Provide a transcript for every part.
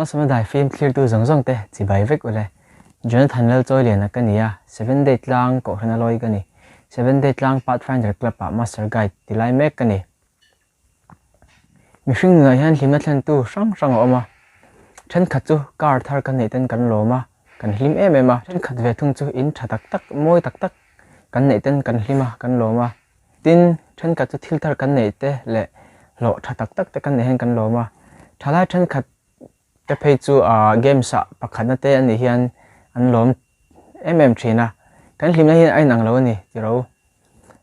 Malsawmna daifim thlirtu zawng zawng te chibai vek ule. Jonathan Lalchawiliana ka ni a, Seven Day tlang Kohhrana lawi ka ni. Seven Day tlang Pathfinder Club ah Master Guide ti lai mek ka ni. Mihring nunah hian hlimna thlentu hrang hrang a awm a, thenkhat chu car thar kan neih ten kan lawm a, kan hlim em em a, thenkhat ve thung chu in tha tak tak, mawi tak tak kan neih ten kan hlim a, kan lawm a. Tin, thenkhat chu thil thar kan neih te leh hlawh tha tak tak te kan neih hian kan lawm a. Thalai thenkhat te phei chu games ah pakhatna te anih hian an lawm em em thin a. Kan hlimna hian a inang lo a ni tiro.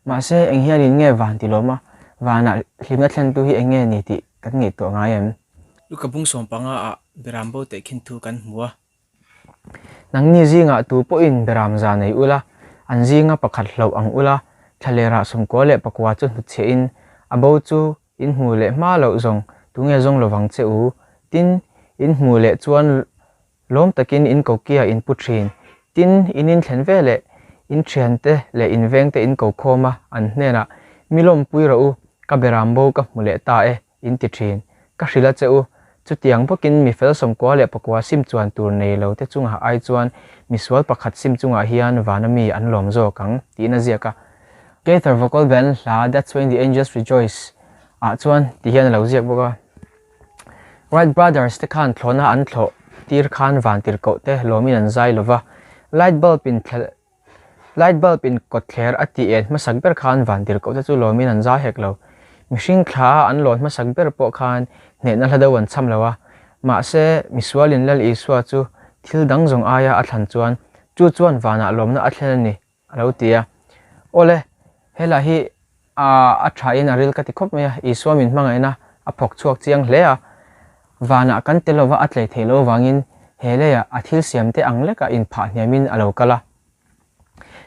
Mahse, eng hianin nge van ti lawm a, vanah hlimna thlentu hi eng nge ni tih kan ngaihtuah ngai em? Luka bung sawmpanga ah Beram bo tehkhin thu kan hmu a. Nangni zingah tu pawhin beram za nei ula, an zinga pakhat hlauh ang ula, thlalerah 94 chu hnutchhiahin a bo chu in hmu leh hma loh zawng tunge zawng lovang che u? Tin, in hmu leh chuan lawm takin in kokia in pu thin. Tin, in inthlen ve leh in thiante leh in vengte in ko khawm a, an hnenah, Mi lawmpui rawh u, ka beram bo ka hmu leh ta e. In ti thin. Ka hrilh a che u. Chutiang bawkin mi fel 99 sim chuan tur nei lo te chungah ai chuan misual pakhat sim chungah hian vana mi an lawm zawk ang, tiin a ziak a. Gaither Vocal Band hla That's When the Angels Rejoice ah chuan ti hian a lo ziak bawk a. Wright Brothers te khan thlawhna an thlawh tir khan van tirhkoh te lawmin an zai lova, light bulb in thlelh Light bulb in kawtthler a tih en hmasak ber khan van tirhkoh te chu lawmin an zai hek lo. Mihring thla a an lawn hmasak ber pawh khan hnehna hla deuh an cham lo a. Mahse, misualin Lal Isua chu thil dang zawng aia a thlan chuan chu chuan vanah lawmna a thlen a ni, a lo ti a. Awle, helai hi a thain a ril ka ti khawp mai a, Isua min hmangaihna a phawk chhuak chiang hle a. Vanah kan tel lova a tlei theih loh avangin he leiah a thil siamte ang lekah inphah hniamin a lo kal a.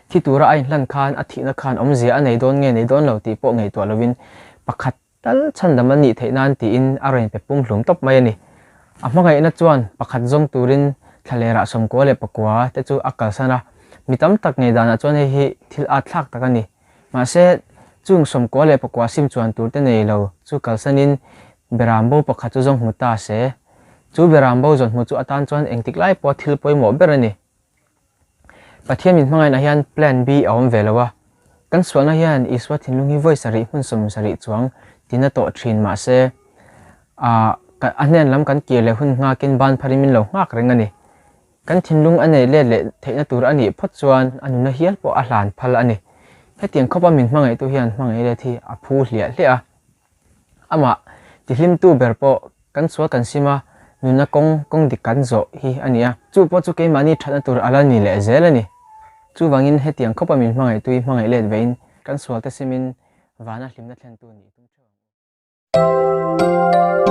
Thi tura a inhlan khan a thihna khan awmzia a nei dawn nge nei dawn lo tih pawh ngaihtuah lovin pakhat tal chhandam a nih theih nan tiin a rawn pe pum hlum tawp mai a ni. A hmangaihna chuan pakhat zawng turin thlalerah 99 te chu a kalsan a, mi tam tak ngeidanah chuan hei hi thil at thlak tak a ni. Mahse, chung 99 sim chuan tur te nei lo chu kalsanin Beram bo pakhat chu zawng hmu ta se. Chu beram bo zawn hmu chu atan chuan engtik lai pawha thil pawimawh ber a ni. Pathian min hmangaihna hian plan B a awm ve lo a. Kan sualna hian Isua thinlung hi vawi sarih hmun 70 chuang tina tawh thin mahse, a a hnen lam kan kir leh hun nghakin ban pharin min lo nghak reng a ni. Kan thinlung a neih let leh theihna tur a nih phawt chuan a nuna hial pawh a hlan phal a ni. Hetiang khawpa min hmangaihtu hian hmangaih let hi a phu hliah hliah a. Amah tihlimtu ber pawh kan sual kan sim a, nunna kawng kawng dik kan zawh hi a ni a. Chu pawh chu keimahni thatna tur a la ni leh zel a ni. Chuvangin hetiang khawpa min hmangaihtu hi hmangaih let vein kan sualte simin vana hlimna thlentu nih tum theuh ang u.